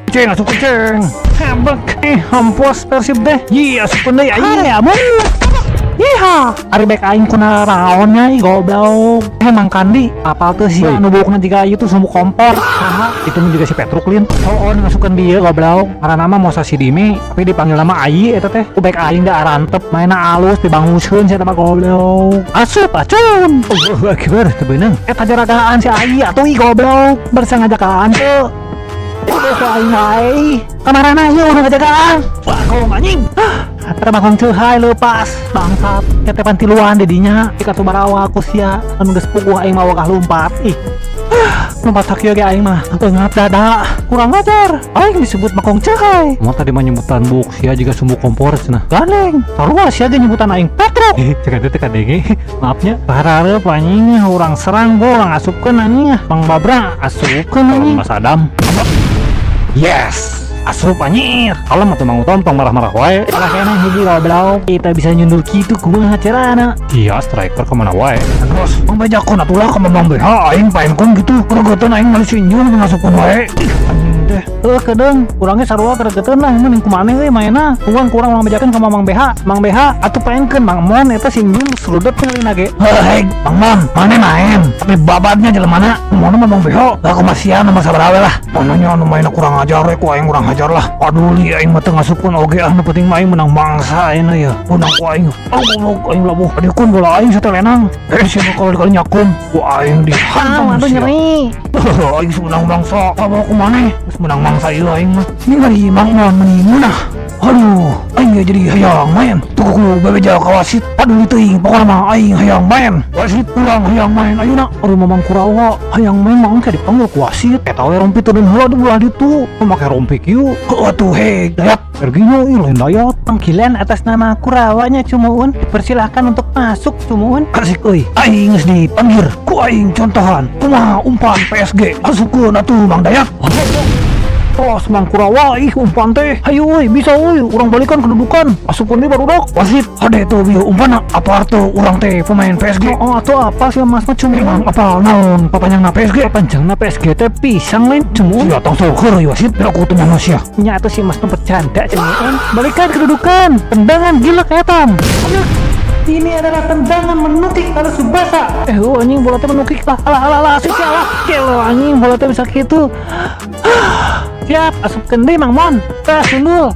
Ceng, asup ceng. Habek, hampos Persib teh. Yi, asupkeun deui aing. Amun. Yeha, ari bek aing kuna raon nya ih goblok. Eh Mang Kandi, apal teu sih anu buukna jiga ieu tuh sumbu kompor. Saha? Itu mah juga si Petruk lin. Oh, oh ngasupkeun dieu goblok. Ngaranna mah Mosa Sidime, tapi dipanggil nama Ayi eta teh. Ku bek aing da arantep, mainna alus dibanguskeun sia mah goblok. Asup acun. Allahu akbar, teu beunang. Eta jaragaan si Ayi atuh ih goblok. Barasa ngajakaan teu. Udah ku aing wae. Kamarana ieu urang ngajagaan. Bagong anjing. Ah, eta bagong ceuhai leupas. Bangsat, tetepan tiluan di dinya. Ika barawa ku sia. Anu geus puguh aing mah wagah lumpat. Ih. Lompat sakieu ge aing mah eungap dada. Kurang ajar. Aing disebut bakong ceuhai. Mau tadi mah nyebutan buk sia juga sumbu kompor cenah. Gandeng. Sarua sia ge nyebutan aing Petruk. Cek teh kadenge. Maafnya. Parareup anjing urang serang bo urang asupkeun anjing. Bang Babra asupkeun anjing. Mas Adam. Yes. Asup anjir. Kalem atuh Mang Utom tong marah-marah wae. Kalah keneh hiji goblok. Kita bisa nyundul kitu kumaha carana? Iya, striker kemana wae. Terus, Mang bejakeun atuh lah ka Mamang BH aing paenkeun gitu. Gregeteun aing meuli sinjung ngasupkeun wae. Ih, anjing teh. Heuh kedeung, urangnya sarua gregeteun lah mending kumaneh euy maena. Tungguan kurang urang bejakeun ka Mamang BH. Mang BH atuh paenkeun Mang Mon eta sinjung sludet ngeulina ge. Heuh, Mang Mon, maneh main. Tapi babadnya jelemana. Mon mah Mang BH. Lah kumaha anu masa lah. Mananya anu mainna kurang ajar we ku aing kurang hajar lah. Paduli aing mah teu ngasupkeun oge ah nu penting mah aing menang mangsa ayeuna ya. Menang ku aing. Oh, goblok aing labuh. Adikeun bola aing satelenang. Eh sia kalau dikali nyakum ku aing dihantam. Ah, aduh nyeri. Aing geus menang mangsa. Apa ku maneh? Geus menang mangsa ieu aing mah. Ningali Mang Mon meuni munah. Aduh, aing ge jadi hayang main. Tuh ku bebeja ka wasit. Aduh teuing pokona mah aing hayang main. Wasit urang hayang main ayeuna. Aduh Mamang Kurawa hayang main mah engke dipanggil ku wasit. Eta we rompi teu heula di bulan ditu. Make rompi kieu. Heuh atuh he, Dayat. Erginyo ih lain Dayat. Panggilan atas nama Kurawanya Cumuun. Dipersilahkan untuk masuk Cumuun. Asik euy, aing geus dipanggil. Ku aing contohan. Kumaha umpan PSG. Asupkeun atuh Mang Dayat. Tos Mang Kurawa ih umpan teh. Hayu euy bisa euy urang balikan kedudukan. Asupkeun deui barudak. Wasit, hade tuh bieu umpanna. Apa tuh urang teh pemain PSG? Oh, atuh apa sih Mas mah Cumuun? Emang apa naon papanjangna PSG? Panjangna PSG teh pisang lain Cumuun. Ya tong seueur euy wasit, aku teu manusia. Nya atuh si Mas mah bercanda Cumuun. Balikan kedudukan. Tendangan gila etam. Ini adalah tendangan menukik kalau Subasa. Eh, oh, anjing bola teh menukik lah. Alah alah alah asup alah. Gelo anjing bola teh bisa gitu. Siap, asupkeun deui Mang Mon. Tah sundul.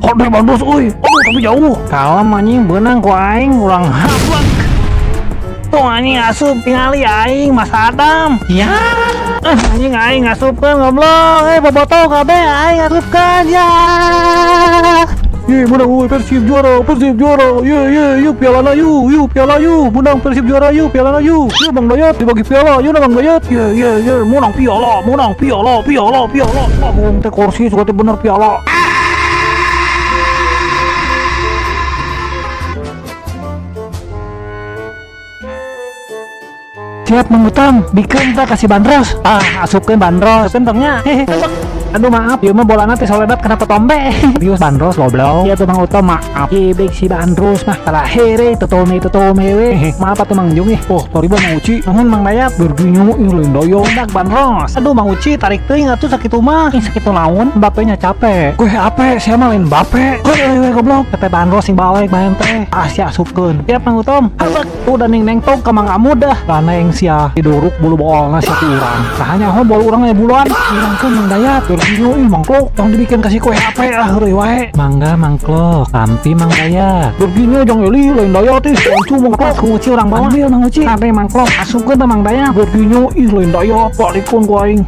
Hade bandus euy. Aduh tapi jauh. Kalem anjing beunang ku aing urang hablak. Tuh anjing asup tingali aing Mas Adam. Ya. Anjing aing asupkeun goblok. Eh bobotoh kabeh aing asupkeun ya. Ye menang euy Persib juara, Persib juara. Ye ye yuk pialana yuk, yuk piala yuk. Menang Persib juara yuk, pialana yuk. Yuk Bang Dayat dibagi piala, yuk Bang Dayat. Ye ye ye menang piala, menang piala, piala, piala. Bagong teh kursi suka teh bener piala. Siap Mang Utam, bikeun tah kasih bandros. Ah, asupkeun bandros, tentangnya. Hehe. Aduh maaf, ieu mah bolana teh soledat kenapa tombe. Serius bandros goblok. Iya tuh Mang Utam maaf. Ibek si bandros mah kalah here totome totome we. Maaf atuh Mang Jung ih. Oh, sorry Mang Uci. Nuhun Mang Dayat. Berginyo ih lain dayat. Dak bandros. Aduh Mang Uci tarik teuing atuh sakitu mah. Ih sakitu laun Mbappe nya capek. Gue ape sia mah lain Mbappe. Heuh goblok. Tete bandros sing balik main teh. Ah sia asupkeun. Siap Mang Utom. Habek. Udah ning neng tong ka Mang Amud dah. Laneng sia diduruk bulu bolna sia ku urang. Sahanya ho bol urang aya buluan. Urangkeun Mang Dayat. Berginyo ih mangklok. Tong dibikin kasih kue HP ah heureuy wae. Mangga mangklok, tampi Mang Dayat. Berginyo jang Eli lain Dayat ih, wancu mangklok. Ku Uci urang bawa. Ambil Mang Uci. Sampai mangklok, asupkeun teh Mang Dayat. Berginyo ih lain Dayat, balikeun ku aing.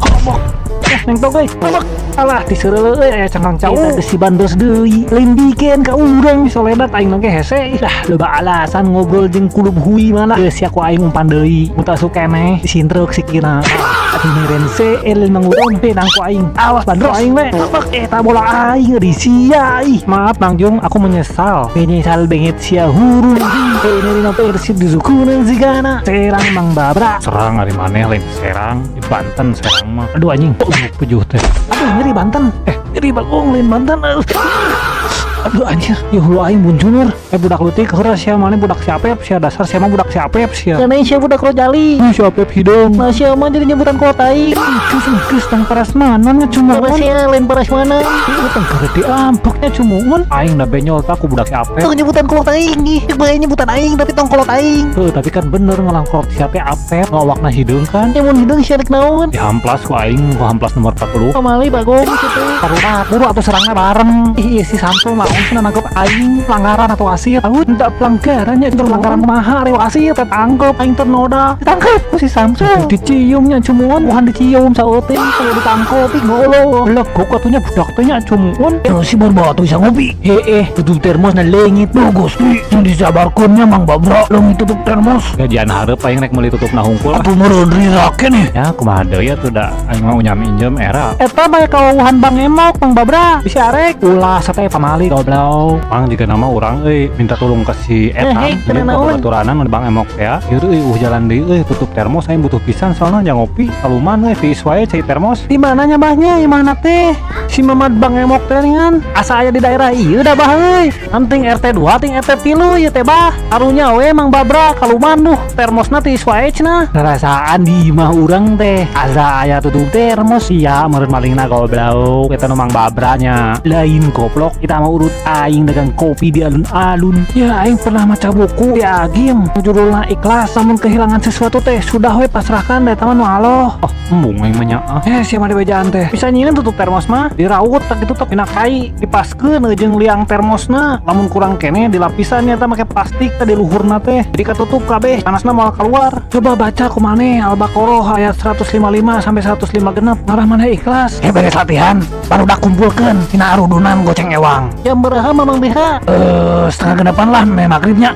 Habak. Eh neng tong euy. Habak. Alah diseureuleuk euy aya cangkang cau. Eta geus si bandros deui. Lain bikin ka urang soledat aing mah ge hese. Lah loba alasan ngobrol jeung kulub hui mana. Geus sia ku aing umpan deui. Mun teu asup keneh disintruk sikina. Atuh meren CL Mang Utom benang ku aing. Awas bandros aing we. Habak eta bola aing di sia ih. Maaf Mang Jung, aku menyesal. Menyesal banget sia hurung. Ini dina Persib disukunan sigana. Serang Mang Babra. Serang ari maneh lain Serang, di Banten Serang mah. Aduh anjing, Oh, pejuh teh. Aduh nyeri Banten. Eh, nyeri bagong lain Banten. Aduh anjir, ya hulu aing buncunur. Eh, budak leutik heureuh sia, maneh budak si Apep sia, dasar sia mah budak si Apep sia. Karena sia budak Rojali. Ih, si Apep hideung. Nah, sia mah jadi nyebutan kolot aing. Geus geus tong parasmanan nya Karena cumuun. Sia lain parasmanan. Ieu tong keur diampeknya cumuun. Aing da benyol tak ku budak si Apep. Tong nyebutan kolot aing ih. Bae nyebutan aing, tapi tong kolot aing. Heuh, tapi kan bener ngalangkolot sia teh Apep, ngawakna hideung kan. Ya mun hideung sia rek naon? Dihamplas ku aing ku hamplas nomor 40. Pamali bagong kitu. Barudak, buru atuh serangna bareng. Ih, iya si Samsul naon cenah nangkep aing pelanggaran atau wasit. Tahu tidak pelanggarannya itu pelanggaran kumaha ari wasit teh tangkep aing ternoda. Ditangkep ku si Samsul. Diciumnya cumuun, bukan dicium saeutik kalau ditangkep ih ngolo. Legok atuh nya budak teh nya cumuun. Ya si bawa tuh bisa ngopi. Heeh, tutup termos na leungit. Duh Gusti, yang disabarkeun nya Mang Babra leungit tutup termos. Gajian hareup aing rek meuli tutupna hungkul. Atuh meureun rirak keneh. Ya kumaha deui atuh da aing mah unyam injem era. Eta mah kawawuhan Bang Emok, Bang Babra. Bisa arek ulah sate pamali goblok. Mang juga nama urang euy minta tolong ke si Etam. Eh, Jadi kena naon? babaturanana nu Bang Emok ya. Ieu euy jalan deui euy tutup termos aing butuh pisan soalnya jang ngopi. Kaluman euy tiis wae cai termos. Di mananya bahnya imahna teh? Si Mamad Bang Emok teh ngan asa aya di daerah ieu da bah euy. Anting RT 2 ting RT 3 ieu teh bah. Karunya we Mang Babra kaluman duh termosna tiis wae cenah. Rasaan di imah urang teh asa aya tutup termos iya meureun malingna goblok eta nu Mang Babranya. Lain goblok kita mau urut aing dagang kopi di alun-alun. Ya aing pernah maca buku di Agim judulna Ikhlas, namun kehilangan sesuatu teh sudah we pasrahkan eta mah nu Allah. Oh, embung aing mah nya. Eh, siapa di bejaan teh? Bisa nyieun tutup termos mah diraut tak gitu tak dina kai dipaskeun jeung liang termosna. Lamun kurang keneh dilapisan eta make plastik teh di luhurna teh. Jadi katutup kabeh panasna moal keluar. Coba baca ku maneh Al-Baqarah ayat 155 sampai 156 ngarah maneh ikhlas. Eh, beres latihan, barudak kumpulkeun tina arudunan goceng ewang. Jam beraha Mamang BH? Eh, 5.30 lah, meh maghribnya.